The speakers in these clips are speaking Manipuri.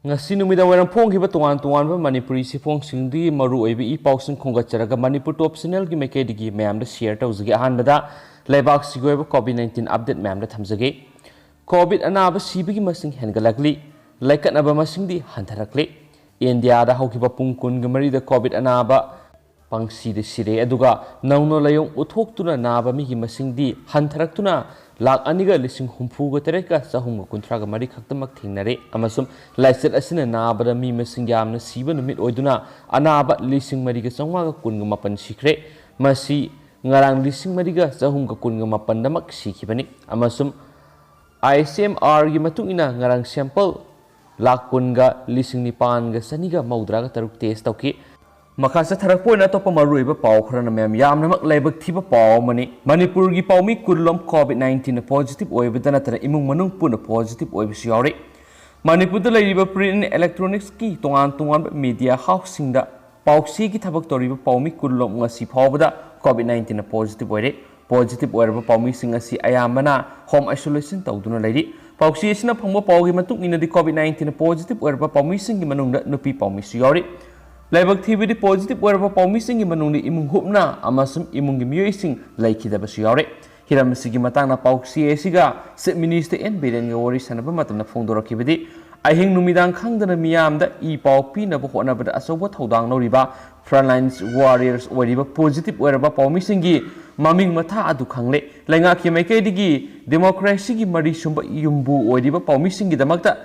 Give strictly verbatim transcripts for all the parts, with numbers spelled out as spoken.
ꯉꯁꯤ ꯅꯨꯃꯤꯗꯥꯡ ꯋꯥꯏꯔꯝ ꯐꯣꯡꯈꯤꯕ ꯇꯣꯉꯥꯟ ꯇꯣꯉꯥꯟꯕ ꯃꯅꯤꯄꯨꯔꯤ ꯆꯦꯐꯣꯡꯁꯤꯡꯗꯨꯒꯤ ꯃꯔꯨꯑꯣꯏꯕ ꯏ ꯄꯥꯎꯁꯤꯡ ꯈꯣꯝꯒꯠꯆꯔꯒ ꯃꯅꯤꯄꯨꯔ ꯇꯣꯞ ꯆꯦꯅꯦꯜꯒꯤ ꯃꯥꯏꯀꯩꯗꯒꯤ ꯃꯌꯥꯝꯗ ꯁꯤꯌꯔ ꯇꯧꯖꯒꯦ꯫ ꯑꯍꯥꯟꯕꯗ ꯂꯩꯕꯥꯛꯁꯤꯒꯤ ꯑꯣꯏꯕ ꯀꯣꯚꯤꯗ ꯅꯥꯏꯟꯇꯤꯟ ꯑꯞꯗꯦꯠ ꯃꯌꯥꯝꯗ ꯊꯝꯖꯒꯦ꯫ ꯀꯣꯚꯤꯗ ꯑꯅꯥꯕ ꯁꯤꯕꯒꯤ ꯃꯁꯤꯡ ꯍꯦꯟꯒꯠꯂꯛꯂꯤ꯫ ꯂꯩꯀꯠꯅꯕ ꯃꯁꯤꯡꯗꯤ ꯍꯟꯊꯔꯛꯂꯤ꯫ ꯏꯟꯗꯤꯌꯥꯗ ꯍꯧꯈꯤꯕ ꯄꯨꯡ ꯀꯨꯟꯒ ꯃꯔꯤꯗ ꯀꯣꯚꯤꯗ ꯑꯅꯥꯕ ꯄꯪꯁꯤꯗ ꯁꯤꯔꯦ꯫ ꯑꯗꯨꯒ ꯅꯧꯅ ꯂꯥꯏꯑꯣꯡ ꯎꯠꯊꯣꯛꯇꯨꯅ ꯅꯥꯕ ꯃꯤꯒꯤ ꯃꯁꯤꯡꯗꯤ ꯍꯟꯊꯔꯛꯇꯨꯅ ꯂꯥꯈ ꯑꯅꯤꯒ ꯂꯤꯁꯤꯡ ꯍꯨꯝꯐꯨꯒ ꯇꯔꯦꯠꯀ ꯆꯍꯨꯝꯒ ꯀꯨꯟꯊ꯭ꯔꯥꯒ ꯃꯔꯤ ꯈꯛꯇꯃꯛ ꯊꯦꯡꯅꯔꯦ꯫ ꯑꯃꯁꯨꯡ ꯂꯥꯏꯆꯠ ꯑꯁꯤꯅ ꯅꯥꯕꯗ ꯃꯤ ꯃꯁꯤꯡ ꯌꯥꯝꯅ ꯁꯤꯕ ꯅꯨꯃꯤꯠ ꯑꯣꯏꯗꯨꯅ ꯑꯅꯥꯕ ꯂꯤꯁꯤꯡ ꯃꯔꯤꯒ ꯆꯥꯝꯃꯉꯥꯒ ꯀꯨꯟꯒ ꯃꯥꯄꯟ ꯁꯤꯈ꯭ꯔꯦ꯫ ꯃꯁꯤ ꯉꯔꯥꯡ ꯂꯤꯁꯤꯡ ꯃꯔꯤꯒ ꯆꯍꯨꯝꯒ ꯀꯨꯟꯒ ꯃꯥꯄꯟꯗꯃꯛ ꯁꯤꯈꯤꯕꯅꯤ꯫ ꯑꯃꯁꯨꯡ ꯑꯥꯏ ꯑꯦꯁ ꯑꯦꯝ ꯑꯥꯔꯒꯤ ꯃꯇꯨꯡ ꯏꯟꯅ ꯉꯔꯥꯡ ꯁꯦꯝꯄꯜ ꯂꯥꯈ ꯀꯨꯟꯒ ꯂꯤꯁꯤꯡ ꯅꯤꯄꯥꯟꯒ ꯆꯅꯤꯒ ꯃꯧꯗ꯭ꯔꯥꯒ ꯇꯔꯨꯛ ꯇꯦꯁ ꯇꯧꯈꯤ꯫ ꯃꯈꯥ ꯆꯠꯊꯔꯛꯄ ꯑꯣꯏꯅ ꯑꯇꯣꯞꯄ ꯃꯔꯨꯑꯣꯏꯕ ꯄꯥꯎ ꯈꯔꯅ ꯃꯌꯥꯝ ꯌꯥꯝꯅꯃꯛ ꯂꯥꯏꯕꯛ ꯊꯤꯕ ꯄꯥꯎ ꯑꯃꯅꯤ꯫ ꯃꯅꯤꯄꯨꯔꯒꯤ ꯄꯥꯎꯃꯤ ꯀꯨꯟꯂꯣꯝ ꯀꯣꯚꯤꯗ ꯅꯥꯏꯟꯇꯤꯟꯅ ꯄꯣꯖꯤꯇꯤꯚ ꯑꯣꯏꯕꯗ ꯅꯠꯇꯅ ꯏꯃꯨꯡ ꯃꯅꯨꯡ ꯄꯨꯟꯅ ꯄꯣꯖꯤꯇꯤꯚ ꯑꯣꯏꯕꯁꯨ ꯌꯥꯎꯔꯤ꯫ ꯃꯅꯤꯄꯨꯔꯗ ꯂꯩꯔꯤꯕ ꯄ꯭ꯔꯤꯟꯠ ꯑꯦꯟ ꯏꯂꯦꯛꯇ꯭ꯔꯣꯅꯤꯛꯁꯀꯤ ꯇꯣꯉꯥꯟ ꯇꯣꯉꯥꯟꯕ ꯃꯤꯗꯤꯌꯥ ꯍꯥꯎꯁꯁꯤꯡꯗ ꯄꯥꯎꯆꯦꯒꯤ ꯊꯕꯛ ꯇꯧꯔꯤꯕ ꯄꯥꯎꯃꯤ ꯀꯨꯟꯂꯣꯝ ꯉꯁꯤ ꯐꯥꯎꯕꯗ ꯀꯣꯚꯤꯗ ꯅꯥꯏꯟꯇꯤꯟꯅ ꯄꯣꯖꯤꯇꯤꯚ ꯑꯣꯏꯔꯦ꯫ ꯄꯣꯖꯤꯇꯤꯚ ꯑꯣꯏꯔꯕ ꯄꯥꯎꯃꯤꯁꯤꯡ ꯑꯁꯤ ꯑꯌꯥꯝꯕꯅ ꯍꯣꯝ ꯑꯥꯏꯁꯣꯂꯦꯁꯟ ꯇꯧꯗꯨꯅ ꯂꯩꯔꯤ꯫ ꯄꯥꯎꯆꯦ ꯑꯁꯤꯅ ꯐꯪꯕ ꯄꯥꯎꯒꯤ ꯃꯇꯨꯡ ꯏꯟꯅꯗꯤ ꯀꯣꯚꯤꯗ ꯅꯥꯏꯟꯇꯤꯟꯅ ꯄꯣꯖꯤꯇꯤꯚ ꯑꯣꯏꯔꯕ ꯄꯥꯎꯃꯤꯁꯤꯡꯒꯤ ꯃꯅꯨꯡꯗ ꯅꯨꯄꯤ ꯄꯥꯎꯃꯤꯁꯨ ꯌꯥꯎꯔꯤ꯫ ꯂꯥꯏꯕꯛ ꯊꯤꯕꯗꯤ ꯄꯣꯖꯤꯇꯤꯚ ꯑꯣꯏꯔꯕ ꯄꯥꯎꯃꯤꯁꯤꯡꯒꯤ ꯃꯅꯨꯡꯗ ꯏꯃꯨꯡ ꯍꯨꯞꯅ ꯑꯃꯁꯨꯡ ꯏꯃꯨꯡꯒꯤ ꯃꯤꯑꯣꯏꯁꯤꯡ ꯂꯩꯈꯤꯗꯕꯁꯨ ꯌꯥꯎꯔꯤ꯫ ꯍꯤꯔꯝ ꯑꯁꯤꯒꯤ ꯃꯇꯥꯡꯗ ꯄꯥꯎꯆꯦ ꯑꯁꯤꯒ ꯆꯤꯐ ꯃꯤꯅꯤꯁꯇꯔ ꯑꯦꯟ ꯕꯤꯔꯦꯟꯒ ꯋꯥꯔꯤ ꯁꯥꯟꯅꯕ ꯃꯇꯝꯗ ꯐꯣꯡꯗꯣꯔꯛꯈꯤꯕꯗꯤ, ꯑꯍꯤꯡ ꯅꯨꯃꯤꯗꯥꯡ ꯈꯪꯗꯅ ꯃꯤꯌꯥꯝꯗ ꯏ ꯄꯥꯎ ꯄꯤꯅꯕ ꯍꯣꯠꯅꯕꯗ ꯑꯆꯧꯕ ꯊꯧꯗꯥꯡ ꯂꯧꯔꯤꯕ frontline warriors ꯑꯣꯏꯔꯤꯕ ꯄꯣꯖꯤꯇꯤꯚ ꯑꯣꯏꯔꯕ ꯄꯥꯎꯃꯤꯁꯤꯡꯒꯤ ꯃꯃꯤꯡ ꯃꯊꯥ ꯑꯗꯨ ꯈꯪꯂꯦ꯫ ꯂꯩꯉꯥꯛꯀꯤ ꯃꯥꯏꯀꯩꯗꯒꯤ ꯗꯦꯃꯣꯀ꯭ꯔꯦꯁꯤꯒꯤ ꯃꯔꯤ ꯁꯨꯝꯕ ꯌꯨꯝꯕꯨ ꯑꯣꯏꯔꯤꯕ ꯄꯥꯎꯃꯤꯁꯤꯡꯒꯤꯗꯃꯛꯇ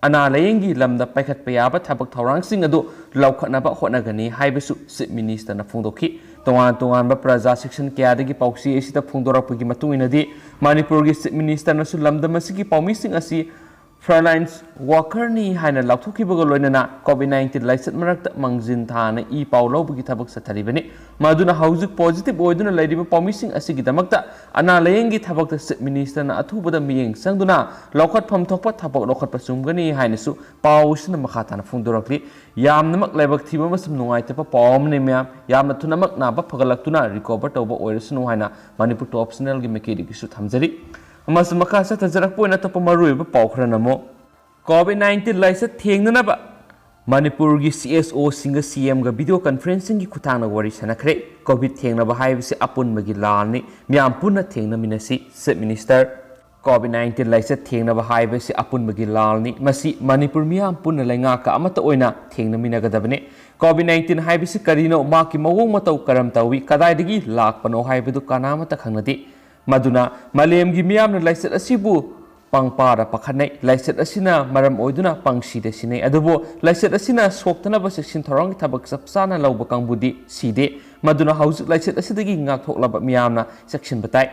ꯑꯅꯥ ꯂꯥꯌꯦꯡꯒꯤ ꯂꯝꯗ ꯄꯥꯏꯈꯠꯄ ꯌꯥꯕ ꯊꯕꯛ ꯊꯧꯔꯥꯡꯁꯤꯡ ꯑꯗꯨ ꯂꯧꯈꯠꯅꯕ ꯍꯣꯠꯅꯒꯅꯤ ꯍꯥꯏꯕꯁꯨ ꯆꯤꯐ ꯃꯤꯅꯤꯁꯇꯔꯅ ꯐꯣꯡꯗꯣꯛꯈꯤ꯫ ꯇꯣꯉꯥꯟ ꯇꯣꯉꯥꯟꯕ ꯄ꯭ꯔꯖꯥ ꯁꯦꯛꯁꯟ ꯀꯌꯥꯗꯒꯤ ꯄꯥꯎꯆꯦ ꯑꯁꯤꯗ ꯐꯣꯡꯗꯣꯔꯛꯄꯒꯤ ꯃꯇꯨꯡ ꯏꯟꯅꯗꯤ, ꯃꯅꯤꯄꯨꯔꯒꯤ ꯆꯤꯐ ꯃꯤꯅꯤꯁꯇꯔꯅꯁꯨ ꯂꯝꯗꯝ ꯑꯁꯤꯒꯤ ꯄꯥꯎꯃꯤꯁꯤꯡ ꯑꯁꯤ frontline workerꯅꯤ ꯍꯥꯏꯅ ꯂꯥꯎꯊꯣꯛꯈꯤꯕꯒ ꯂꯣꯏꯅꯅ ꯀꯣꯚꯤꯗ ꯅꯥꯏꯟꯇꯤꯟ ꯂꯥꯏꯆꯠ ꯃꯔꯛꯇ ꯃꯥꯡꯖꯤꯟ ꯊꯥꯅ ꯏ ꯄꯥꯎ ꯂꯧꯕꯒꯤ ꯊꯕꯛ ꯆꯠꯊꯔꯤꯕꯅꯤ꯫ ꯃꯗꯨꯅ ꯍꯧꯖꯤꯛ ꯄꯣꯖꯤꯇꯤꯚ ꯑꯣꯏꯗꯨꯅ ꯂꯩꯔꯤꯕ ꯄꯥꯎꯃꯤꯁꯤꯡ ꯑꯁꯤꯒꯤꯗꯃꯛꯇ ꯑꯅꯥ ꯂꯥꯌꯦꯡꯒꯤ ꯊꯕꯛꯇ ꯆꯤꯐ ꯃꯤꯅꯤꯁꯇꯔꯅ ꯑꯊꯨꯕꯗ ꯃꯤꯠꯌꯦꯡ ꯆꯪꯗꯨꯅ ꯂꯧꯈꯠꯐꯝ ꯊꯣꯛꯄ ꯊꯕꯛ ꯂꯧꯈꯠꯄ ꯆꯨꯝꯒꯅꯤ ꯍꯥꯏꯅꯁꯨ ꯄꯥꯎ ꯑꯁꯤꯅ ꯃꯈꯥ ꯇꯥꯅ ꯐꯣꯡꯗꯣꯔꯛꯂꯤ꯫ ꯌꯥꯝꯅꯃꯛ ꯂꯥꯏꯕꯛ ꯊꯤꯕ ꯑꯃꯁꯨꯡ ꯅꯨꯡꯉꯥꯏꯇꯕ ꯄꯥꯎ ꯑꯃꯅꯤ ꯃꯌꯥꯝ꯫ ꯌꯥꯝꯅ ꯊꯨꯅꯃꯛ ꯅꯥꯕ ꯐꯒꯠꯂꯛꯇꯨꯅ ꯔꯤꯀꯣꯚꯔ ꯇꯧꯕ ꯑꯣꯏꯔꯁꯅꯨ ꯍꯥꯏꯅ ꯃꯅꯤꯄꯨꯔ ꯇꯣꯞ ꯆꯦꯅꯦꯜꯒꯤ ꯃꯥꯏꯀꯩꯗꯒꯤꯁꯨ ꯊꯝꯖꯔꯤ꯫ ꯑꯃꯁꯨꯡ ꯃꯈꯥ ꯆꯠꯊꯖꯔꯛꯄ ꯑꯣꯏꯅ ꯑꯇꯣꯞꯄ ꯃꯔꯨꯑꯣꯏꯕ ꯄꯥꯎ ꯈꯔꯅ ꯑꯃꯨꯛ, ꯀꯣꯚꯤꯗ ꯅꯥꯏꯟꯇꯤꯟ ꯂꯥꯏꯆꯠ ꯊꯦꯡꯅꯅꯕ ꯃꯅꯤꯄꯨꯔꯒꯤ ꯁꯤ ꯑꯦꯁ ꯑꯣꯁꯤꯡꯒ ꯁꯤ ꯑꯦꯝꯒ ꯚꯤꯗꯤꯑꯣ ꯀꯟꯐꯔꯦꯟꯁꯤꯡꯒꯤ ꯈꯨꯠꯊꯥꯡꯗ ꯋꯥꯔꯤ ꯁꯥꯟꯅꯈ꯭ꯔꯦ꯫ ꯀꯣꯚꯤꯗ ꯊꯦꯡꯅꯕ ꯍꯥꯏꯕꯁꯤ ꯑꯄꯨꯟꯕꯒꯤ ꯂꯥꯟꯅꯤ, ꯃꯤꯌꯥꯝ ꯄꯨꯟꯅ ꯊꯦꯡꯅꯃꯤꯟꯅꯁꯤ꯫ Chief minister. ꯀꯣꯚꯤꯗ ꯅꯥꯏꯟꯇꯤꯟ ꯂꯥꯏꯆꯠ ꯊꯦꯡꯅꯕ ꯍꯥꯏꯕꯁꯤ ꯑꯄꯨꯟꯕꯒꯤ ꯂꯥꯟꯅꯤ꯫ ꯃꯁꯤ ꯃꯅꯤꯄꯨꯔ ꯃꯤꯌꯥꯝ ꯄꯨꯟꯅ ꯂꯩꯉꯥꯛꯀ ꯑꯃꯠꯇ ꯑꯣꯏꯅ ꯊꯦꯡꯅꯃꯤꯟꯅꯒꯗꯕꯅꯤ꯫ ꯀꯣꯚꯤꯗ ꯅꯥꯏꯟꯇꯤꯟ ꯍꯥꯏꯕꯁꯤ ꯀꯔꯤꯅꯣ, ꯃꯍꯥꯛꯀꯤ ꯃꯑꯣꯡ ꯃꯇꯧ ꯀꯔꯝ ꯇꯧꯏ, ꯀꯗꯥꯏꯗꯒꯤ ꯂꯥꯛꯄꯅꯣ ꯍꯥꯏꯕꯗꯨ ꯀꯅꯥꯃꯠꯇ ꯈꯪꯅꯗꯦ꯫ ꯃꯗꯨꯅ ꯃꯥꯂꯦꯝꯒꯤ ꯃꯤꯌꯥꯝꯅ ꯂꯥꯏꯆꯠ ꯑꯁꯤꯕꯨ ꯄꯪꯄꯥꯗ ꯄꯥꯈꯠꯅꯩ꯫ ꯂꯥꯏꯆꯠ ꯑꯁꯤꯅ ꯃꯔꯝ ꯑꯣꯏꯗꯨꯅ ꯄꯪꯁꯤꯗ ꯁꯤꯅꯩ꯫ ꯑꯗꯨꯕꯨ ꯂꯥꯏꯆꯠ ꯑꯁꯤꯅ ꯁꯣꯛꯇꯅꯕ ꯆꯦꯛꯁꯤꯟ ꯊꯧꯔꯥꯡꯒꯤ ꯊꯕꯛ ꯆꯞ ꯆꯥꯅ ꯂꯧꯕ ꯀꯥꯡꯕꯨꯗꯤ ꯁꯤꯗꯦ꯫ ꯃꯗꯨꯅ ꯍꯧꯖꯤꯛ ꯂꯥꯏꯆꯠ ꯑꯁꯤꯗꯒꯤ ꯉꯥꯛꯊꯣꯛꯂꯕ ꯃꯤꯌꯥꯝꯅ ꯆꯦꯛꯁꯤꯟꯕ ꯇꯥꯏ꯫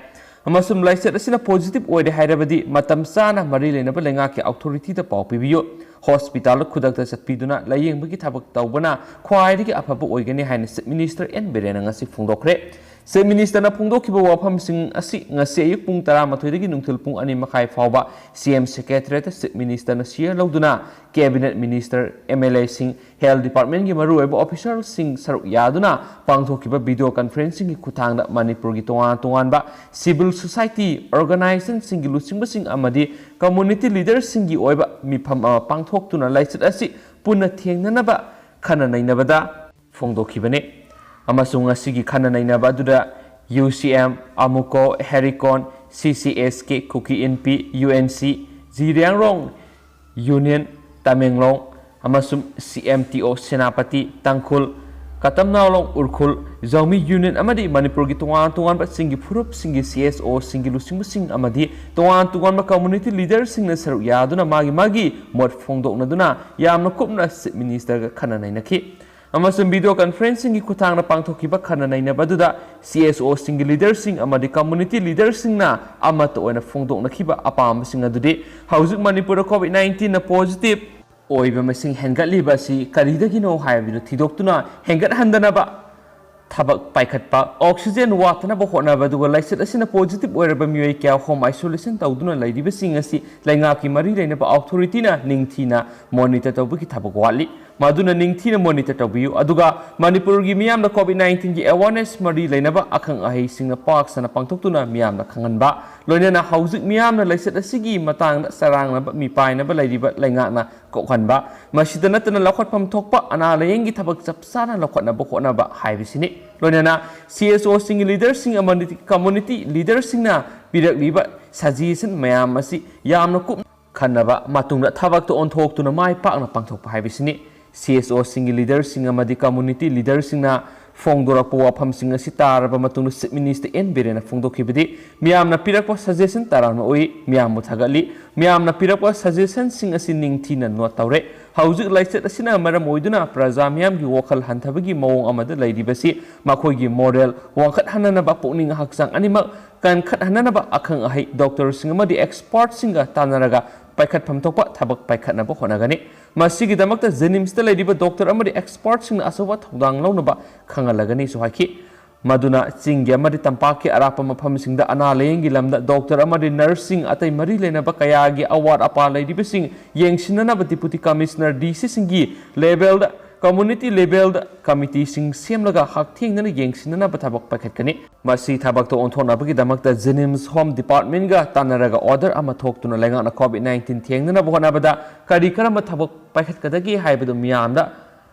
ꯑꯃꯁꯨꯡ ꯂꯥꯏꯆꯠ ꯑꯁꯤꯅ ꯄꯣꯖꯤꯇꯤꯚ ꯑꯣꯏꯔꯦ ꯍꯥꯏꯔꯕꯗꯤ ꯃꯇꯝ ꯆꯥꯅ ꯃꯔꯤ ꯂꯩꯅꯕ ꯂꯩꯉꯥꯛꯀꯤ ꯑꯣꯊꯣꯔꯤꯇꯤꯗ ꯄꯥꯎ ꯄꯤꯕꯤꯌꯨ꯫ ꯍꯣꯁꯄꯤꯇꯥꯜꯗ ꯈꯨꯗꯛꯇ ꯆꯠꯄꯤꯗꯨꯅ ꯂꯥꯌꯦꯡꯕꯒꯤ ꯊꯕꯛ ꯇꯧꯕꯅ ꯈ꯭ꯋꯥꯏꯗꯒꯤ ꯑꯐꯕ ꯑꯣꯏꯒꯅꯤ ꯍꯥꯏꯅ ꯆꯤꯐ ꯃꯤꯅꯤꯁꯇꯔ ꯑꯦꯟ ꯕꯤꯔꯦꯟꯅ ꯉꯁꯤ ꯐꯣꯡꯗꯣꯛꯈ꯭ꯔꯦ꯫ ꯆꯤꯐ ꯃꯤꯅꯤꯁꯇꯔꯅ ꯐꯣꯡꯗꯣꯛꯈꯤꯕ ꯋꯥꯐꯝꯁꯤꯡ ꯑꯁꯤ ꯉꯁꯤ ꯑꯌꯨꯛ ꯄꯨꯡ ꯇꯔꯥꯃꯥꯊꯣꯏꯗꯒꯤ ꯅꯨꯡꯊꯤꯜ ꯄꯨꯡ ꯑꯅꯤ ꯃꯈꯥꯏ ꯐꯥꯎꯕ ꯁꯤ ꯑꯦꯝ ꯁꯦꯀ꯭ꯔꯦꯇꯔꯤꯌꯦꯠꯇ ꯆꯤꯐ ꯃꯤꯅꯤꯁꯇꯔꯅ ꯁꯤꯌꯔ ꯂꯧꯗꯨꯅ ꯀꯦꯕꯤꯅꯦꯠ ꯃꯤꯅꯤꯁꯇꯔ, ꯑꯦꯝ ꯑꯦꯜ ꯑꯦꯁꯤꯡ, ꯍꯦꯜꯊ ꯗꯤꯄꯥꯔꯠꯃꯦꯟꯒꯤ ꯃꯔꯨꯑꯣꯏꯕ ꯑꯣꯐꯤꯁꯤꯌꯦꯜꯁꯤꯡ ꯁꯔꯨꯛ ꯌꯥꯗꯨꯅ ꯄꯥꯡꯊꯣꯛꯈꯤꯕ ꯚꯤꯗꯤꯑꯣ ꯀꯟꯐꯔꯦꯟꯁꯤꯡꯒꯤ ꯈꯨꯠꯊꯥꯡꯗ ꯃꯅꯤꯄꯨꯔꯒꯤ ꯇꯣꯉꯥꯟ ꯇꯣꯉꯥꯟꯕ ꯁꯤꯚꯤꯜ ꯁꯣꯁꯥꯏꯇꯤ ꯑꯣꯔꯒꯅꯥꯏꯖꯦꯁꯟꯁꯤꯡꯒꯤ ꯂꯨꯆꯤꯡꯕꯁꯤꯡ ꯑꯃꯗꯤ ꯀꯝꯃꯨꯅꯤꯇꯤ ꯂꯤꯗꯔꯁꯤꯡꯒꯤ ꯑꯣꯏꯕ ꯃꯤꯐꯝ ꯑꯃ ꯄꯥꯡꯊꯣꯛꯇꯨꯅ ꯂꯥꯏꯆꯠ ꯑꯁꯤ ꯄꯨꯟꯅ ꯊꯦꯡꯅꯅꯕ ꯈꯟꯅ ꯅꯩꯅꯕꯗ ꯐꯣꯡꯗꯣꯛꯈꯤꯕꯅꯤ꯫ ꯑꯃꯁꯨꯡ ꯉꯁꯤꯒꯤ ꯈꯟꯅ ꯅꯩꯅꯕ ꯑꯗꯨꯗ ꯌꯨ ꯁꯤ ꯑꯦꯝ, ꯑꯃꯨꯀꯣ, ꯍꯦꯔꯤꯀꯣꯟ, ꯁꯤ ꯁꯤ ꯑꯦꯁ ꯀꯦ, ꯀꯨꯀꯤ ꯏꯟꯄꯤ, U N C, ꯖꯤꯔꯤꯌꯥꯡꯔꯣꯡ union, Tamenglong, ꯑꯃꯁꯨꯡ ꯁꯤ ꯑꯦꯝ ꯇꯤ ꯑꯣ, ꯁꯦꯅꯥꯄꯇꯤ, ꯇꯥꯡꯈꯨꯜ, ꯀꯇꯝꯅꯥꯎꯂꯣꯡ, ꯎꯔꯈꯨꯜ, ꯖꯥꯎꯃꯤ ꯌꯨꯅꯤꯌꯟ ꯑꯃꯗꯤ ꯃꯅꯤꯄꯨꯔꯒꯤ ꯇꯣꯉꯥꯟ ꯇꯣꯉꯥꯟꯕ ꯆꯤꯡꯒꯤ ꯐꯨꯔꯨꯞꯁꯤꯡꯒꯤ ꯁꯤ ꯑꯦꯁ ꯑꯣꯁꯤꯡꯒꯤ ꯂꯨꯆꯤꯡꯕꯁꯤꯡ ꯑꯃꯗꯤ ꯇꯣꯉꯥꯟ ꯇꯣꯉꯥꯟꯕ ꯀꯝꯃꯨꯅꯤꯇꯤ ꯂꯤꯗꯔꯁꯤꯡꯅ ꯁꯔꯨꯛ ꯌꯥꯗꯨꯅ ꯃꯥꯒꯤ ꯃꯥꯒꯤ ꯃꯣꯠ ꯐꯣꯡꯗꯣꯛꯅꯗꯨꯅ ꯌꯥꯝꯅ ꯀꯨꯞꯅ ꯆꯤꯐ ꯃꯤꯅꯤꯁꯇꯔꯒ ꯈꯟꯅ ꯅꯩꯅꯈꯤ꯫ ꯑꯃꯁꯨꯡ ꯚꯤꯗꯤꯑꯣ ꯀꯟꯐꯔꯦꯟꯁꯤꯡꯒꯤ ꯈꯨꯠꯊꯥꯡꯗ ꯄꯥꯡꯊꯣꯛꯈꯤꯕ ꯈꯟꯅ ꯅꯩꯅꯕ ꯑꯗꯨꯗ ꯁꯤ ꯑꯦꯁ ꯑꯣꯁꯤꯡꯒꯤ ꯂꯤꯗꯔꯁꯤꯡ ꯑꯃꯗꯤ ꯀꯝꯃꯨꯅꯤꯇꯤ ꯂꯤꯗꯔꯁꯤꯡꯅ ꯑꯃꯠꯇ ꯑꯣꯏꯅ ꯐꯣꯡꯗꯣꯛꯅꯈꯤꯕ ꯑꯄꯥꯝꯕꯁꯤꯡ ꯑꯗꯨꯗꯤ ꯍꯧꯖꯤꯛ ꯃꯅꯤꯄꯨꯔꯗ ꯀꯣꯚꯤꯗ ꯅꯥꯏꯟꯇꯤꯟꯅ ꯄꯣꯖꯤꯇꯤꯚ ꯑꯣꯏꯕ ꯃꯁꯤꯡ ꯍꯦꯟꯒꯠꯂꯤꯕ ꯑꯁꯤ ꯀꯔꯤꯗꯒꯤꯅꯣ ꯍꯥꯏꯕꯗꯨ ꯊꯤꯗꯣꯛꯇꯨꯅ ꯍꯦꯟꯒꯠꯍꯟꯗꯅꯕ ꯊꯕꯛ ꯄꯥꯏꯈꯠꯄ, ꯑꯣꯛꯁꯤꯖꯦꯟ ꯋꯥꯠꯇꯅꯕ ꯍꯣꯠꯅꯕ, ꯑꯗꯨꯒ ꯂꯥꯏꯆꯠ ꯑꯁꯤꯅ ꯄꯣꯖꯤꯇꯤꯚ ꯑꯣꯏꯔꯕ ꯃꯤꯑꯣꯏ ꯀꯌꯥ ꯍꯣꯝ ꯑꯥꯏꯁꯣꯂꯦꯁꯟ ꯇꯧꯗꯨꯅ ꯂꯩꯔꯤꯕꯁꯤꯡ ꯑꯁꯤ ꯂꯩꯉꯥꯛꯀꯤ ꯃꯔꯤ ꯂꯩꯅꯕ ꯑꯣꯊꯣꯔꯤꯇꯤꯅ ꯅꯤꯡꯊꯤꯅ ꯃꯣꯅꯤꯇꯔ ꯇꯧꯕꯒꯤ ꯊꯕꯛ ꯋꯥꯠꯂꯤ꯫ ꯃꯗꯨꯅ ꯅꯤꯡꯊꯤꯅ monitor ꯇꯧꯕꯤꯌꯨ꯫ ꯑꯗꯨꯒ ꯃꯅꯤꯄꯨꯔꯒꯤ ꯃꯤꯌꯥꯝꯗ COVID nineteenꯒꯤ awareness ꯃꯔꯤ ꯂꯩꯅꯕ ꯑꯈꯪ ꯑꯍꯩꯁꯤꯡꯅ ꯄꯥꯛ ꯁꯟꯅ ꯄꯥꯡꯊꯣꯛꯇꯨꯅ ꯃꯤꯌꯥꯝꯗ ꯈꯪꯍꯟꯕ, ꯂꯣꯏꯅꯅ ꯍꯧꯖꯤꯛ ꯃꯤꯌꯥꯝꯅ ꯂꯥꯏꯆꯠ ꯑꯁꯤꯒꯤ ꯃꯇꯥꯡꯗ ꯆꯔꯥꯡꯅꯕ, ꯃꯤꯄꯥꯏꯅꯕ ꯂꯩꯔꯤꯕ ꯂꯩꯉꯥꯛꯅ ꯀꯣꯛꯍꯟꯕ, ꯃꯁꯤꯗ ꯅꯠꯇꯅ ꯂꯧꯈꯠꯐꯝ ꯊꯣꯛꯄ ꯑꯅꯥ ꯂꯥꯌꯦꯡꯒꯤ ꯊꯕꯛ ꯆꯞ ꯆꯥꯅ ꯂꯧꯈꯠꯅꯕ ꯍꯣꯠꯅꯕ ꯍꯥꯏꯕꯁꯤꯅꯤ꯫ ꯂꯣꯏꯅꯅ CSOꯁꯤꯡꯒꯤ leaderꯁꯤꯡ ꯑꯃꯗꯤ community leaderꯁꯤꯡꯅ ꯄꯤꯔꯛꯂꯤꯕ suggestion ꯃꯌꯥꯝ ꯑꯁꯤ ꯌꯥꯝꯅ ꯀꯨꯞꯅ ꯈꯟꯅꯕ, ꯃꯇꯨꯡꯗ ꯊꯕꯛꯇ ꯑꯣꯟꯊꯣꯛꯇꯨꯅ ꯃꯥꯏ ꯄꯥꯛꯅ ꯄꯥꯡꯊꯣꯛꯄ ꯍꯥꯏꯕꯁꯤꯅꯤ꯫ CSOꯁꯤꯡꯒꯤ leaderꯁꯤꯡ ꯑꯃꯗꯤ community leaderꯁꯤꯡꯅ ꯐꯣꯡꯗꯣꯔꯛꯄ ꯋꯥꯐꯝꯁꯤꯡ ꯑꯁꯤ ꯇꯥꯔꯕ ꯃꯇꯨꯡꯗ Chief Minister ꯑꯦꯟ ꯕꯤꯔꯦꯟꯅ ꯐꯣꯡꯗꯣꯛꯈꯤꯕꯗꯤ, ꯃꯤꯌꯥꯝꯅ ꯄꯤꯔꯛꯄ suggestion ꯇꯔꯥꯝꯅ ꯎꯏ, ꯃꯤꯌꯥꯝꯕꯨ ꯊꯥꯒꯠꯂꯤ꯫ ꯃꯤꯌꯥꯝꯅ ꯄꯤꯔꯛꯄ suggestionꯁꯤꯡ ꯑꯁꯤ ꯅꯤꯡꯊꯤꯅ note ꯇꯧꯔꯦ꯫ ꯍꯧꯖꯤꯛ ꯂꯥꯏꯆꯠ ꯑꯁꯤꯅ ꯃꯔꯝ ꯑꯣꯏꯗꯨꯅ ꯄ꯭ꯔꯖꯥ ꯃꯤꯌꯥꯝꯒꯤ ꯋꯥꯈꯜ ꯍꯟꯊꯕꯒꯤ ꯃꯑꯣꯡ ꯑꯃꯗ ꯂꯩꯔꯤꯕꯁꯤ ꯃꯈꯣꯏꯒꯤ moral ꯋꯥꯡꯈꯠꯍꯟꯅꯅꯕ ꯄꯨꯛꯅꯤꯡ ꯍꯛꯆꯥꯡ ꯑꯅꯤꯃꯛ ꯀꯟꯈꯠꯍꯟꯅꯅꯕ ꯑꯈꯪ ꯑꯍꯩ doctorꯁꯤꯡ ꯑꯃꯗꯤ expertꯁꯤꯡꯒ ꯇꯥꯟꯅꯔꯒ ꯄꯥꯏꯈꯠꯐꯝ ꯊꯣꯛꯄ ꯊꯕꯛ ꯄꯥꯏꯈꯠꯅꯕ ꯍꯣꯠꯅꯒꯅꯤ꯫ ꯃꯁꯤꯒꯤꯗꯃꯛꯇ JNIMSꯇ ꯂꯩꯔꯤꯕ doctor ꯑꯃꯗꯤ expertꯁꯤꯡꯅ ꯑꯆꯧꯕ ꯊꯧꯗꯥꯡ ꯂꯧꯅꯕ ꯈꯪꯍꯜꯂꯒꯅꯤꯁꯨ ꯍꯥꯏꯈꯤ꯫ ꯃꯗꯨꯅ ꯆꯤꯡꯒꯤ ꯑꯃꯗꯤ ꯇꯝꯄꯥꯛꯀꯤ ꯑꯔꯥꯞꯄ ꯃꯐꯝꯁꯤꯡꯗ ꯑꯅꯥ ꯂꯥꯌꯦꯡꯒꯤ ꯂꯝꯗ doctor ꯑꯃꯗꯤ nurseꯁꯤꯡ, ꯑꯇꯩ ꯃꯔꯤ ꯂꯩꯅꯕ ꯀꯌꯥꯒꯤ ꯑꯋꯥꯠ ꯑꯄꯥ ꯂꯩꯔꯤꯕꯁꯤꯡ ꯌꯦꯡꯁꯤꯟꯅꯅꯕ Deputy Commissioner, DCꯁꯤꯡꯒꯤ levelꯗ, community levelꯗ committeeꯁꯤꯡ ꯁꯦꯝꯂꯒ ꯍꯛꯊꯦꯡꯅꯅ ꯌꯦꯡꯁꯤꯟꯅꯅꯕ ꯊꯕꯛ ꯄꯥꯏꯈꯠꯀꯅꯤ꯫ ꯃꯁꯤ ꯊꯕꯛꯇ ꯑꯣꯟꯊꯣꯛꯅꯕꯒꯤꯗꯃꯛꯇ JNIMS Home Departmentꯒ ꯇꯥꯟꯅꯔꯒ order ꯑꯃ ꯊꯣꯛꯇꯨꯅ ꯂꯩꯉꯥꯛꯅ COVID nineteen ꯊꯦꯡꯅꯅꯕ ꯍꯣꯠꯅꯕꯗ ꯀꯔꯤ ꯀꯔꯝꯕ ꯊꯕꯛ ꯄꯥꯏꯈꯠꯀꯗꯒꯦ ꯍꯥꯏꯕꯗꯨ ꯃꯤꯌꯥꯝꯗ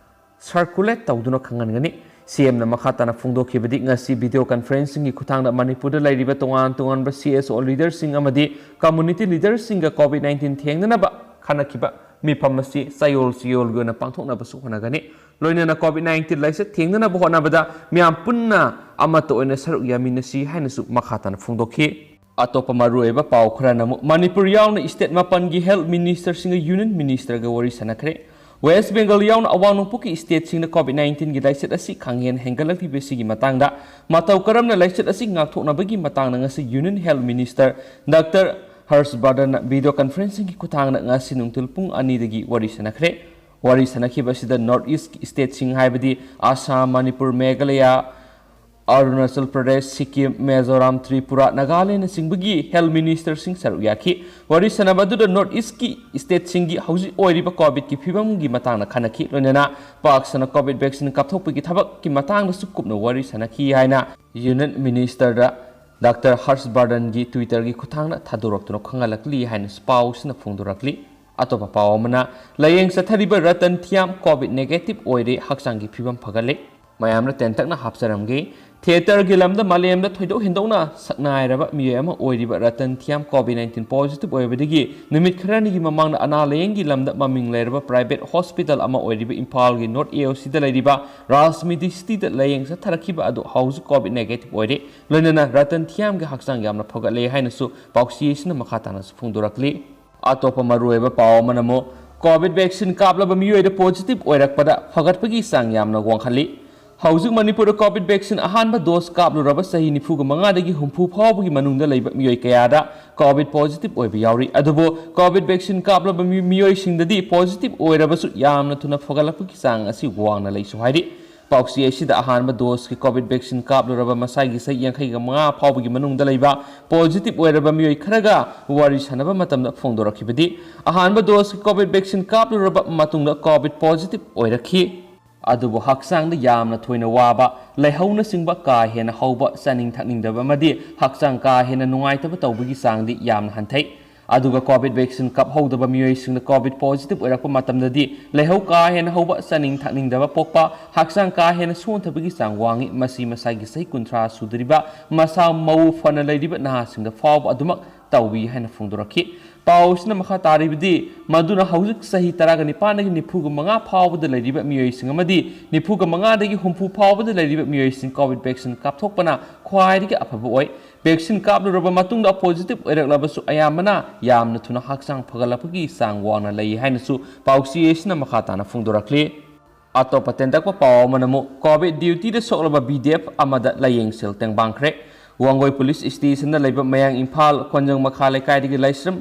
circulate ꯇꯧꯗꯨꯅ ꯈꯪꯍꯟꯒꯅꯤ꯫ CMꯅ ꯃꯈꯥ ꯇꯥꯅ ꯐꯣꯡꯗꯣꯛꯈꯤꯕꯗꯤ, ꯉꯁꯤ video conferencingꯒꯤ ꯈꯨꯠꯊꯥꯡꯗ ꯃꯅꯤꯄꯨꯔꯗ ꯂꯩꯔꯤꯕ ꯇꯣꯉꯥꯟ ꯇꯣꯉꯥꯟꯕ CSO leaderꯁꯤꯡ ꯑꯃꯗꯤ community leaderꯁꯤꯡꯒ COVID nineteen ꯊꯦꯡꯅꯅꯕ ꯈꯟꯅꯈꯤꯕ ꯃꯤꯐꯝ ꯑꯁꯤ ꯆꯌꯣꯜ ꯆꯌꯣꯜꯒꯤ ꯑꯣꯏꯅ ꯄꯥꯡꯊꯣꯛꯅꯕꯁꯨ ꯍꯣꯠꯅꯒꯅꯤ꯫ ꯂꯣꯏꯅꯅ COVID nineteen ꯂꯥꯏꯆꯠ ꯊꯦꯡꯅꯅꯕ ꯍꯣꯠꯅꯕꯗ ꯃꯤꯌꯥꯝ ꯄꯨꯟꯅ ꯑꯃꯠꯇ ꯑꯣꯏꯅ ꯁꯔꯨꯛ ꯌꯥꯃꯤꯟꯅꯁꯤ ꯍꯥꯏꯅꯁꯨ ꯃꯈꯥ ꯇꯥꯅ ꯐꯣꯡꯗꯣꯛꯈꯤ꯫ ꯑꯇꯣꯞꯄ ꯃꯔꯨꯑꯣꯏꯕ ꯄꯥꯎ ꯈꯔꯅ ꯑꯃꯨꯛ, ꯃꯅꯤꯄꯨꯔ ꯌꯥꯎꯅ state ꯃꯥꯄꯟꯒꯤ health ministerꯁꯤꯡꯒ union ministerꯒ ꯋꯥꯔꯤ ꯁꯥꯟꯅꯈ꯭ꯔꯦ꯫ West Bengal ꯌꯥꯎꯅ ꯑꯋꯥꯡ ꯅꯣꯡꯄꯣꯛꯀꯤ stateꯁꯤꯡꯗ COVID nineteenꯒꯤ ꯂꯥꯏꯆꯠ ꯑꯁꯤ ꯈꯪꯍꯦꯟ ꯍꯦꯟꯒꯠꯂꯛꯂꯤꯕꯁꯤꯒꯤ ꯃꯇꯥꯡꯗ, ꯃꯇꯧ ꯀꯔꯝꯅ ꯂꯥꯏꯆꯠ ꯑꯁꯤ ꯉꯥꯛꯊꯣꯛꯅꯕꯒꯤ ꯃꯇꯥꯡꯗ ꯉꯁꯤ Union Health Minister Doctor ꯍꯔꯁ ꯕꯔꯙꯟꯅ video conferencingꯒꯤ ꯈꯨꯠꯊꯥꯡꯗ ꯉꯁꯤ ꯅꯨꯡꯊꯤꯜ ꯄꯨꯡ ꯑꯅꯤꯗꯒꯤ ꯋꯥꯔꯤ ꯁꯥꯟꯅꯈ꯭ꯔꯦ꯫ ꯋꯥꯔꯤ ꯁꯥꯟꯅꯈꯤꯕ ꯑꯁꯤꯗ North East stateꯁꯤꯡ ꯍꯥꯏꯕꯗꯤ ꯑꯁꯥꯝ, ꯃꯅꯤꯄꯨꯔ, ꯃꯦꯘꯥꯂꯌ, ꯑꯔꯨꯅꯥꯆꯜ ꯄ꯭ꯔꯗꯦꯁ, ꯁꯤꯛꯀꯤꯝ, ꯃꯤꯖꯣꯔꯥꯝ, ꯇ꯭ꯔꯤꯄꯨꯔꯥ, ꯅꯥꯒꯥꯂꯦꯟꯗꯅꯆꯤꯡꯕꯒꯤ health ministerꯁꯤꯡ ꯁꯔꯨꯛ ꯌꯥꯈꯤ꯫ ꯋꯥꯔꯤ ꯁꯥꯟꯅꯕ ꯑꯗꯨꯗ North Eastꯀꯤ stateꯁꯤꯡꯒꯤ ꯍꯧꯖꯤꯛ ꯑꯣꯏꯔꯤꯕ COVIDꯀꯤ ꯐꯤꯕꯝꯒꯤ ꯃꯇꯥꯡꯗ ꯈꯟꯅꯈꯤ꯫ ꯂꯣꯏꯅꯅ ꯄꯥꯛ ꯁꯟꯅ COVID vaccine ꯀꯥꯞꯊꯣꯛꯄꯒꯤ ꯊꯕꯛꯀꯤ ꯃꯇꯥꯡꯗꯁꯨ ꯀꯨꯞꯅ ꯋꯥꯔꯤ ꯁꯥꯟꯅꯈꯤ ꯍꯥꯏꯅ Union Ministerꯗ ꯗꯥꯛꯇꯔ ꯍꯔꯁ ꯕꯔꯗꯟꯒꯤ Twitterꯒꯤ ꯈꯨꯠꯊꯥꯡꯗ ꯊꯥꯗꯣꯔꯛꯇꯨꯅ ꯈꯪꯍꯜꯂꯛꯂꯤ ꯍꯥꯏꯅꯁꯨ ꯄꯥꯎꯁꯤꯅ ꯐꯣꯡꯗꯣꯔꯛꯂꯤ꯫ ꯑꯇꯣꯞꯄ ꯄꯥꯎ ꯑꯃꯅ, ꯂꯥꯌꯦꯡ ꯆꯠꯊꯔꯤꯕ ꯔꯇꯟ ꯊꯤꯌꯥꯝ COVID negative ꯑꯣꯏꯔꯦ, ꯍꯛꯆꯥꯡꯒꯤ ꯐꯤꯕꯝ ꯐꯒꯠꯂꯦ꯫ ꯃꯌꯥꯝꯅ ꯇꯦꯟꯇꯛꯅ ꯍꯥꯞꯆꯔꯝꯒꯦ꯫ Theatreꯒꯤ ꯂꯝꯗ ꯃꯥꯂꯦꯝꯗ ꯊꯣꯏꯗꯣꯛ ꯍꯦꯟꯗꯣꯛꯅ ꯁꯛꯅꯥꯏꯔꯕ ꯃꯤꯑꯣꯏ ꯑꯃ ꯑꯣꯏꯔꯤꯕ ꯔꯇꯟ ꯊꯤꯌꯥꯝ COVID nineteen positive ꯑꯣꯏꯕꯗꯒꯤ ꯅꯨꯃꯤꯠ ꯈꯔꯅꯤꯒꯤ ꯃꯃꯥꯡꯗ ꯑꯅꯥ ꯂꯥꯌꯦꯡꯒꯤ ꯂꯝꯗ ꯃꯃꯤꯡ ꯂꯩꯔꯕ private hospital ꯑꯃ ꯑꯣꯏꯔꯤꯕ ꯏꯝꯐꯥꯜꯒꯤ North AOCꯗ ꯂꯩꯔꯤꯕ ꯔꯥꯖ Medicityꯗ ꯂꯥꯌꯦꯡ ꯆꯠꯊꯔꯛꯈꯤꯕ ꯑꯗꯨ ꯍꯧꯖꯤꯛ COVID negative ꯑꯣꯏꯔꯦ꯫ ꯂꯣꯏꯅꯅ ꯔꯇꯟ ꯊꯤꯌꯥꯝꯒꯤ ꯍꯛꯆꯥꯡ ꯌꯥꯝꯅ ꯐꯒꯠꯂꯦ ꯍꯥꯏꯅꯁꯨ ꯄꯥꯎꯆꯦ ꯑꯁꯤꯅ ꯃꯈꯥ ꯇꯥꯅꯁꯨ ꯐꯣꯡꯗꯣꯔꯛꯂꯤ꯫ ꯑꯇꯣꯞꯄ ꯃꯔꯨꯑꯣꯏꯕ ꯄꯥꯎ ꯑꯃꯅ ꯑꯃꯨꯛ COVID vaccine ꯀꯥꯞꯂꯕ ꯃꯤꯑꯣꯏꯗ positive ꯑꯣꯏꯔꯛꯄꯗ ꯐꯒꯠꯄꯒꯤ ꯆꯥꯡ ꯌꯥꯝꯅ ꯋꯥꯡꯈꯠꯂꯤ꯫ ꯍꯧꯖꯤꯛ ꯃꯅꯤꯄꯨꯔꯗ COVID vaccine ꯑꯍꯥꯟꯕ dose ꯀꯥꯞꯂꯨꯔꯕ ꯆꯍꯤ ꯅꯤꯐꯨꯒ ꯃꯉꯥꯗꯒꯤ ꯍꯨꯝꯐꯨ ꯐꯥꯎꯕꯒꯤ ꯃꯅꯨꯡꯗ ꯂꯩꯕ ꯃꯤꯑꯣꯏ ꯀꯌꯥꯗ COVID positive ꯑꯣꯏꯕ ꯌꯥꯎꯔꯤ꯫ ꯑꯗꯨꯕꯨ COVID vaccine ꯀꯥꯞꯂꯕ ꯃꯤ-, ꯃꯤꯑꯣꯏꯁꯤꯡꯗꯗꯤ positive ꯑꯣꯏꯔꯕꯁꯨ ꯌꯥꯝꯅ ꯊꯨꯅ ꯐꯒꯠꯂꯛꯄꯒꯤ ꯆꯥꯡ ꯑꯁꯤ ꯋꯥꯡꯅ ꯂꯩꯁꯨ ꯍꯥꯏꯔꯤ꯫ ꯄꯥꯎꯆꯦ ꯑꯁꯤꯗ ꯑꯍꯥꯟꯕ doseꯀꯤ COVID vaccine ꯀꯥꯞꯂꯨꯔꯕ ꯃꯁꯥꯒꯤ ꯆꯍꯤ ꯌꯥꯡꯈꯩꯒ ꯃꯉꯥ ꯐꯥꯎꯕꯒꯤ ꯃꯅꯨꯡꯗ ꯂꯩꯕ positive ꯑꯣꯏꯔꯕ ꯃꯤꯑꯣꯏ ꯈꯔꯒ ꯋꯥꯔꯤ ꯁꯥꯟꯅꯕ ꯃꯇꯝꯗ ꯐꯣꯡꯗꯣꯔꯛꯈꯤꯕꯗꯤ, ꯑꯍꯥꯟꯕ doseꯀꯤ COVID vaccine ꯀꯥꯞꯂꯨꯔꯕ ꯃꯇꯨꯡꯗ COVID positive ꯑꯣꯏꯔꯛꯈꯤ꯫ ꯑꯗꯨꯕꯨ ꯍꯛꯆꯥꯡꯗ ꯌꯥꯝꯅ ꯊꯣꯏꯅ ꯋꯥꯕ, ꯂꯥꯏꯍꯧꯅꯆꯤꯡꯕ ꯀꯥ ꯍꯦꯟꯅ ꯍꯧꯕ, ꯆꯥꯅꯤꯡ ꯊꯛꯅꯤꯡꯗꯕ ꯑꯃꯗꯤ ꯍꯛꯆꯥꯡ ꯀꯥ ꯍꯦꯟꯅ ꯅꯨꯡꯉꯥꯏꯇꯕ ꯇꯧꯕꯒꯤ ꯆꯥꯡꯗꯤ ꯌꯥꯝꯅ ꯍꯟꯊꯩ꯫ ꯑꯗꯨꯒ COVID vaccine ꯀꯥꯞꯍꯧꯗꯕ ꯃꯤꯑꯣꯏꯁꯤꯡꯗ COVID positive ꯑꯣꯏꯔꯛꯄ ꯃꯇꯝꯗꯗꯤ ꯂꯥꯏꯍꯧ ꯀꯥ ꯍꯦꯟꯅ ꯍꯧꯕ, ꯆꯥꯅꯤꯡ ꯊꯛꯅꯤꯡꯗꯕ ꯄꯣꯛꯄ, ꯍꯛꯆꯥꯡ ꯀꯥ ꯍꯦꯟꯅ ꯁꯣꯟꯊꯕꯒꯤ ꯆꯥꯡ ꯋꯥꯡꯏ꯫ ꯃꯁꯤ ꯃꯁꯥꯒꯤ ꯆꯍꯤ ꯀꯨꯟꯊ꯭ꯔꯥ ꯁꯨꯗ꯭ꯔꯤꯕ, ꯃꯁꯥ ꯃꯎ ꯐꯅ ꯂꯩꯔꯤꯕ ꯅꯍꯥꯁꯤꯡꯗ ꯐꯥꯎꯕ ꯑꯗꯨꯃꯛ ꯇꯧꯏ ꯍꯥꯏꯅ ꯐꯣꯡꯗꯣꯔꯛꯈꯤ꯫ ꯄꯥꯎ ꯑꯁꯤꯅ ꯃꯈꯥ ꯇꯥꯔꯤꯕꯗꯤ, ꯃꯗꯨꯅ ꯍꯧꯖꯤꯛ ꯆꯍꯤ ꯇꯔꯥꯒ ꯅꯤꯄꯥꯟꯗꯒꯤ ꯅꯤꯐꯨꯒ ꯃꯉꯥ ꯐꯥꯎꯕꯗ ꯂꯩꯔꯤꯕ ꯃꯤꯑꯣꯏꯁꯤꯡ ꯑꯃꯗꯤ ꯅꯤꯐꯨꯒ ꯃꯉꯥꯗꯒꯤ ꯍꯨꯝꯐꯨ ꯐꯥꯎꯕꯗ ꯂꯩꯔꯤꯕ ꯃꯤꯑꯣꯏꯁꯤꯡ COVID vaccine ꯀꯥꯞꯊꯣꯛꯄꯅ ꯈ꯭ꯋꯥꯏꯗꯒꯤ ꯑꯐꯕ ꯑꯣꯏ꯫ Vaccine ꯀꯥꯞꯂꯨꯔꯕ ꯃꯇꯨꯡꯗ positive ꯑꯣꯏꯔꯛꯂꯕꯁꯨ ꯑꯌꯥꯝꯕꯅ ꯌꯥꯝꯅ ꯊꯨꯅ ꯍꯛꯆꯥꯡ ꯐꯒꯠꯂꯛꯄꯒꯤ ꯆꯥꯡ ꯋꯥꯡꯅ ꯂꯩ ꯍꯥꯏꯅꯁꯨ ꯄꯥꯎꯆꯦ ꯑꯁꯤꯅ ꯃꯈꯥ ꯇꯥꯅ ꯐꯣꯡꯗꯣꯔꯛꯂꯤ꯫ ꯑꯇꯣꯞꯄ ꯇꯦꯟꯇꯛꯄ ꯄꯥꯎ ꯑꯃꯅ ꯑꯃꯨꯛ COVID dutyꯗ ꯁꯣꯛꯂꯕ BDF ꯑꯃꯗ ꯂꯥꯌꯦꯡ ꯁꯦꯜ ꯇꯦꯡꯕꯥꯡꯈ꯭ꯔꯦ꯫ ꯋꯥꯡꯒꯣꯏ Police Stationꯗ ꯂꯩꯕ ꯃꯌꯥꯡ ꯏꯝꯐꯥꯜ ꯀꯣꯟꯖꯪ ꯃꯈꯥ ꯂꯩꯀꯥꯏꯗꯒꯤ ꯂꯥꯏꯁ꯭ꯔꯝ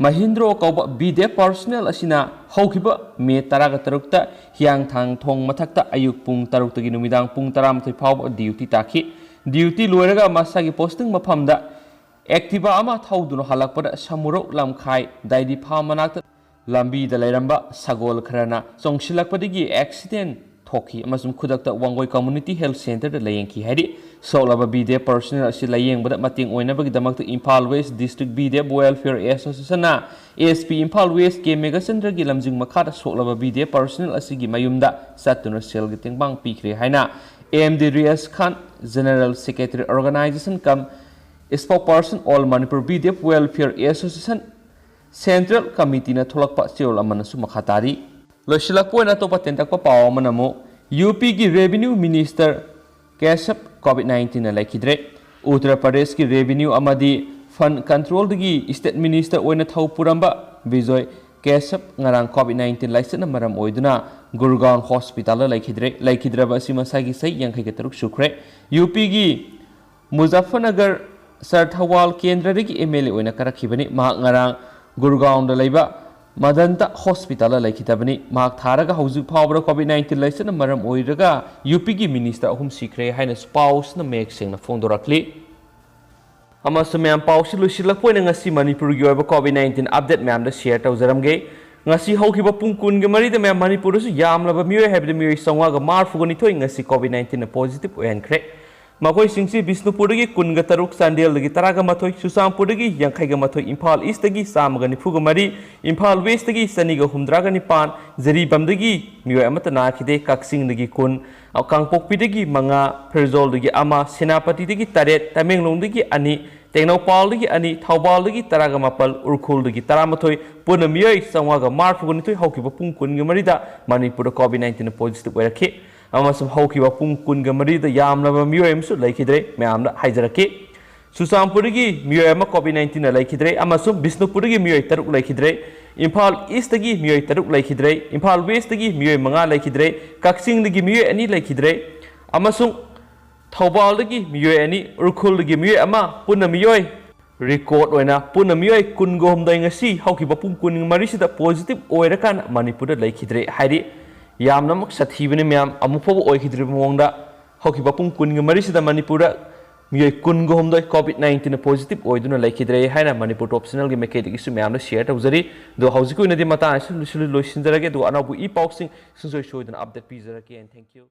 ꯃꯍꯤꯟꯗ꯭ꯔꯣ ꯀꯧꯕ ꯕꯤ ꯗꯤ ꯑꯦꯐ ꯄꯔꯁꯅꯦꯜ ꯑꯁꯤꯅ ꯍꯧꯈꯤꯕ ꯃꯦ ꯇꯔꯥꯒ ꯇꯔꯨꯛꯇ ꯍꯤꯌꯥꯡꯊꯥꯡ ꯊꯣꯡ ꯃꯊꯛꯇ ꯑꯌꯨꯛ ꯄꯨꯡ ꯇꯔꯨꯛꯇꯒꯤ ꯅꯨꯃꯤꯗꯥꯡ ꯄꯨꯡ ꯇꯔꯥꯃꯥꯊꯣꯏ ꯐꯥꯎꯕ ꯗ꯭ꯌꯨꯇꯤ ꯇꯥꯈꯤ꯫ ꯗ꯭ꯌꯨꯇꯤ ꯂꯣꯏꯔꯒ ꯃꯁꯥꯒꯤ ꯄꯣꯁꯇꯤꯡ ꯃꯐꯝꯗ ꯑꯦꯛꯇꯤꯚꯥ ꯑꯃ ꯊꯧꯗꯨꯅ ꯍꯜꯂꯛꯄꯗ ꯁꯃꯨꯔꯧ ꯂꯝꯈꯥꯏ ꯗꯥꯏꯔꯤ ꯐꯥꯔꯝ ꯃꯅꯥꯛꯇ ꯂꯝꯕꯤꯗ ꯂꯩꯔꯝꯕ ꯁꯒꯣꯜ ꯈꯔꯅ ꯆꯣꯡꯁꯤꯜꯂꯛꯄꯗꯒꯤ ꯑꯦꯛꯁꯤꯗꯦꯟ ꯊꯣꯛꯈꯤ ꯑꯃꯁꯨꯡ ꯈꯨꯗꯛꯇ ꯋꯥꯡꯒꯣꯏ ꯀꯝꯃ꯭ꯌꯨꯅꯤꯇꯤ ꯍꯦꯜꯊ ꯁꯦꯟꯇꯔꯗ ꯂꯥꯌꯦꯡꯈꯤ ꯍꯥꯏꯔꯤ꯫ ꯁꯣꯛꯂꯕ ꯕꯤ ꯗꯤ ꯑꯦꯐ ꯄꯔꯁꯅꯦꯜ ꯑꯁꯤ ꯂꯥꯌꯦꯡꯕꯗ ꯃꯇꯦꯡ ꯑꯣꯏꯅꯕꯒꯤꯗꯃꯛꯇ Imphal west district B D F welfare ꯑꯦꯁꯣꯁꯤꯌꯦꯁꯟꯅ S P Imphal west K ꯃꯦꯘꯆꯟꯗ꯭ꯔꯒꯤ ꯂꯝꯖꯤꯡ ꯃꯈꯥꯗ ꯁꯣꯛꯂꯕ ꯕꯤ ꯗꯤ ꯑꯦꯐ ꯄꯔꯁꯅꯦꯜ ꯑꯁꯤꯒꯤ ꯃꯌꯨꯝꯗ ꯆꯠꯇꯨꯅ ꯁꯦꯜꯒꯤ ꯇꯦꯡꯕꯥꯡ ꯄꯤꯈ꯭ꯔꯦ ꯍꯥꯏꯅ M D Riyaz Khan, general secretary organisation cum spokesperson all Manipur B D F welfare association central ꯀꯃꯤꯇꯤꯅ ꯊꯣꯛꯂꯛꯄ ꯆꯦꯔꯣꯜ ꯑꯃꯅꯁꯨ ꯃꯈꯥ ꯇꯥꯔꯤ꯫ ꯂꯣꯏꯁꯤꯜꯂꯛꯄ ꯑꯣꯏꯅ ꯑꯇꯣꯞꯄ ꯇꯦꯟꯇꯛꯄ ꯄꯥꯎ ꯑꯃꯅ ꯑꯃꯨꯛ ꯌꯨ ꯄꯤꯒꯤ ꯔꯦꯚꯤꯅ꯭ꯌꯨ ꯃꯤꯅꯤꯁꯇꯔ ꯀꯦꯁꯕ ꯀꯣꯚꯤꯗ ꯅꯥꯏꯟꯇꯤꯟꯅ ꯂꯩꯈꯤꯗ꯭ꯔꯦ꯫ ꯎꯠꯇꯔ ꯄ꯭ꯔꯗꯦꯁꯀꯤ ꯔꯦꯚꯤꯅ꯭ꯌꯨ ꯑꯃꯗꯤ ꯐꯟꯗ ꯀꯟꯇ꯭ꯔꯣꯜꯗꯒꯤ ꯁ꯭ꯇꯦꯠ ꯃꯤꯅꯤꯁꯇꯔ ꯑꯣꯏꯅ ꯊꯧ ꯄꯨꯔꯝꯕ ꯕꯤꯖꯣꯏ ꯀꯦꯁꯕ ꯉꯔꯥꯡ ꯀꯣꯚꯤꯗ ꯅꯥꯏꯟꯇꯤꯟ ꯂꯥꯏꯆꯠꯅ ꯃꯔꯝ ꯑꯣꯏꯗꯨꯅ ꯒꯨꯔꯒꯥꯎꯟ ꯍꯣꯁꯄꯤꯇꯥꯜꯗ ꯂꯩꯈꯤꯗ꯭ꯔꯦ꯫ ꯂꯩꯈꯤꯗ꯭ꯔꯕ ꯑꯁꯤ ꯃꯁꯥꯒꯤ ꯆꯍꯤ ꯌꯥꯡꯈꯩꯒ ꯇꯔꯨꯛ ꯁꯨꯈ꯭ꯔꯦ꯫ ꯌꯨ ꯄꯤꯒꯤ ꯃꯨꯖꯥꯐꯔꯅꯒꯔ ꯁꯔ ꯊꯧꯕꯥꯜ ꯀꯦꯟꯗ꯭ꯔꯗꯒꯤ ꯑꯦꯝ ꯑꯦꯜ ꯑꯦ ꯑꯣꯏꯅ ꯀꯥꯔꯛꯈꯤꯕꯅꯤ꯫ ꯃꯍꯥꯛ ꯉꯔꯥꯡ ꯒꯨꯔꯒꯥꯎꯟꯗ ꯂꯩꯕ ꯃꯗꯟꯇ ꯍꯣꯁꯄꯤꯇꯥꯜꯗ ꯂꯩꯈꯤꯗꯕꯅꯤ꯫ ꯃꯍꯥꯛ ꯊꯥꯔꯒ ꯍꯧꯖꯤꯛ ꯐꯥꯎꯕꯗ ꯀꯣꯚꯤꯗ ꯅꯥꯏꯟꯇꯤꯟ ꯂꯥꯏꯆꯠꯅ ꯃꯔꯝ ꯑꯣꯏꯔꯒ ꯌꯨ ꯄꯤꯒꯤ ꯃꯤꯅꯤꯁꯇꯔ ꯑꯍꯨꯝ ꯁꯤꯈ꯭ꯔꯦ ꯍꯥꯏꯅꯁꯨ ꯄꯥꯎꯁꯤꯅ ꯃꯌꯦꯛ ꯁꯦꯡꯅ ꯐꯣꯡꯗꯣꯔꯛꯂꯤ꯫ ꯑꯃꯁꯨꯡ ꯃꯌꯥꯝ, ꯄꯥꯎꯁꯤ ꯂꯣꯏꯁꯤꯜꯂꯛꯄ ꯑꯣꯏꯅ ꯉꯁꯤ ꯃꯅꯤꯄꯨꯔꯒꯤ ꯑꯣꯏꯕ ꯀꯣꯚꯤꯗ ꯅꯥꯏꯟꯇꯤꯟ ꯑꯞꯗꯦꯠ ꯃꯌꯥꯝꯗ ꯁꯤꯌꯔ ꯇꯧꯖꯔꯝꯒꯦ꯫ ꯉꯁꯤ ꯍꯧꯈꯤꯕ ꯄꯨꯡ ꯀꯨꯟꯒ ꯃꯔꯤꯗ ꯃꯌꯥꯝ ꯃꯅꯤꯄꯨꯔꯗꯁꯨ ꯌꯥꯝꯂꯕ ꯃꯤꯑꯣꯏ ꯍꯥꯏꯕꯗꯤ ꯃꯤꯑꯣꯏ ꯆꯥꯝꯃꯉꯥꯒ ꯃꯔꯤꯐꯨꯒ ꯅꯤꯊꯣꯏ ꯉꯁꯤ ꯀꯣꯚꯤꯗ ꯅꯥꯏꯟꯇꯤꯟꯅ ꯄꯣꯖꯤꯇꯤꯚ ꯑꯣꯏꯍꯟꯈ꯭ꯔꯦ꯫ ꯃꯈꯣꯏꯁꯤꯡꯁꯤ ꯕꯤꯁꯅꯨꯄꯨꯔꯗꯒꯤ ꯀꯨꯟꯒ ꯇꯔꯨꯛ, ꯆꯥꯟꯗꯦꯜꯗꯒꯤ ꯇꯔꯥꯒ ꯃꯥꯊꯣꯏ, ꯆꯨꯔꯆꯥꯟꯄꯨꯔꯗꯒꯤ ꯌꯥꯡꯈꯩꯒ ꯃꯥꯊꯣꯏ, ꯏꯝꯐꯥꯜ ꯏꯁꯇꯒꯤ ꯆꯥꯝꯃꯒ ꯅꯤꯐꯨꯒ ꯃꯔꯤ, ꯏꯝꯐꯥꯜ ꯋꯦꯁꯇꯒꯤ ꯆꯅꯤꯒ ꯍꯨꯝꯗ꯭ꯔꯥꯒ ꯅꯤꯄꯥꯟ, ꯖꯤꯔꯤꯕꯥꯝꯗꯒꯤ ꯃꯤꯑꯣꯏ ꯑꯃꯠꯇ ꯅꯥꯈꯤꯗꯦ, ꯀꯛꯆꯤꯡꯗꯒꯤ ꯀꯨꯟ, ꯀꯥꯡꯄꯣꯛꯄꯤꯗꯒꯤ ꯃꯉꯥ, ꯐꯤꯔꯖꯣꯜꯗꯒꯤ ꯑꯃ, ꯁꯦꯅꯥꯄꯇꯤꯗꯒꯤ ꯇꯔꯦꯠ, ꯇꯃꯦꯡꯂꯣꯡꯗꯒꯤ ꯑꯅꯤ, ꯇꯦꯡꯅꯧꯄꯥꯜꯗꯒꯤ ꯑꯅꯤ, ꯊꯧꯕꯥꯜꯗꯒꯤ ꯇꯔꯥꯒ ꯃꯥꯄꯜ, ꯎꯈ꯭ꯔꯨꯜꯗꯒꯤ ꯇꯔꯥꯃꯥꯊꯣꯏ, ꯄꯨꯟꯅ ꯃꯤꯑꯣꯏ ꯆꯥꯝꯃꯉꯥꯒ ꯃꯔꯤꯐꯨꯒ ꯅꯤꯊꯣꯏ ꯍꯧꯈꯤꯕ ꯄꯨꯡ ꯀꯨꯟꯒ ꯃꯔꯤꯗ ꯃꯅꯤꯄꯨꯔꯗ ꯀꯣꯚꯤꯗ ꯅꯥꯏꯟꯇꯤꯟ ꯄꯣꯖꯤꯇꯤꯚ ꯑꯣꯏꯔꯛꯈꯤ꯫ ꯑꯃꯁꯨꯡ ꯍꯧꯈꯤꯕ ꯄꯨꯡ ꯀꯨꯟꯒ ꯃꯔꯤꯗ ꯌꯥꯝꯂꯕ ꯃꯤꯑꯣꯏ ꯑꯃꯁꯨ ꯂꯩꯈꯤꯗ꯭ꯔꯦ꯫ ꯃꯌꯥꯝꯗ ꯍꯥꯏꯖꯔꯛꯀꯦ꯫ ꯆꯨꯔꯆꯥꯟꯄꯨꯔꯗꯒꯤ ꯃꯤꯑꯣꯏ ꯑꯃ ꯀꯣꯚꯤꯗ ꯅꯥꯏꯟꯇꯤꯟꯅ ꯂꯩꯈꯤꯗ꯭ꯔꯦ ꯑꯃꯁꯨꯡ ꯕꯤꯁꯅꯨꯄꯨꯔꯗꯒꯤ ꯃꯤꯑꯣꯏ ꯇꯔꯨꯛ ꯂꯩꯈꯤꯗ꯭ꯔꯦ꯫ ꯏꯝꯐꯥꯜ ꯏꯁꯇꯒꯤ ꯃꯤꯑꯣꯏ ꯇꯔꯨꯛ ꯂꯩꯈꯤꯗ꯭ꯔꯦ꯫ ꯏꯝꯐꯥꯜ ꯋꯦꯁꯇꯒꯤ ꯃꯤꯑꯣꯏ ꯃꯉꯥ ꯂꯩꯈꯤꯗ꯭ꯔꯦ꯫ ꯀꯛꯆꯤꯡꯗꯒꯤ ꯃꯤꯑꯣꯏ ꯑꯅꯤ ꯂꯩꯈꯤꯗ꯭ꯔꯦ꯫ ꯑꯃꯁꯨꯡ ꯊꯧꯕꯥꯜꯗꯒꯤ ꯃꯤꯑꯣꯏ ꯑꯅꯤ, ꯎꯈ꯭ꯔꯨꯜꯗꯒꯤ ꯃꯤꯑꯣꯏ ꯑꯃ, ꯄꯨꯟꯅ ꯃꯤꯑꯣꯏ Record ꯑꯣꯏꯅ ꯄꯨꯟꯅ ꯃꯤꯑꯣꯏ ꯀꯨꯟꯒ ꯍꯨꯝꯗꯣꯏ ꯉꯁꯤ ꯍꯧꯈꯤꯕ ꯄꯨꯡ ꯀꯨꯟꯃꯔꯤꯁꯤꯗ positive ꯑꯣꯏꯔꯀꯥꯟꯗ ꯃꯅꯤꯄꯨꯔꯗ ꯂꯩꯈꯤꯗ꯭ꯔꯦ꯫ ꯍꯥꯏꯗꯤ ꯌꯥꯝꯅꯃꯛ ꯁꯥꯊꯤꯕꯅꯤ ꯃꯌꯥꯝ, ꯑꯃꯨꯛ ꯐꯥꯎꯕ ꯑꯣꯏꯈꯤꯗ꯭ꯔꯤꯕ ꯃꯑꯣꯡꯗ ꯍꯧꯈꯤꯕ ꯄꯨꯡ ꯀꯨꯟꯒ ꯃꯔꯤꯁꯤꯗ ꯃꯅꯤꯄꯨꯔꯗ ꯃꯤꯑꯣꯏ ꯀꯨꯟꯒ ꯍꯨꯝꯗꯣꯏ COVID nineteen positive ꯑꯣꯏꯗꯨꯅ ꯂꯩꯈꯤꯗ꯭ꯔꯦ ꯍꯥꯏꯅ ꯃꯅꯤꯄꯨꯔ Top Channelꯒꯤ ꯃꯥꯏꯀꯩꯗꯒꯤꯁꯨ ꯃꯌꯥꯝꯗ share ꯇꯧꯖꯔꯤ꯫ ꯑꯗꯣ ꯍꯧꯖꯤꯛꯀꯤ ꯑꯣꯏꯅꯗꯤ ꯃꯇꯥꯡ ꯑꯁꯤꯗ ꯂꯣꯏꯁꯤꯟꯖꯔꯒꯦ, ꯑꯗꯨꯒ ꯑꯅꯧꯕ ꯏ ꯄꯥꯎꯁꯤꯡ ꯁꯨꯡꯁꯣꯏ ꯁꯣꯏꯗꯅ update ꯄꯤꯖꯔꯛꯀꯦ꯫ And thank you.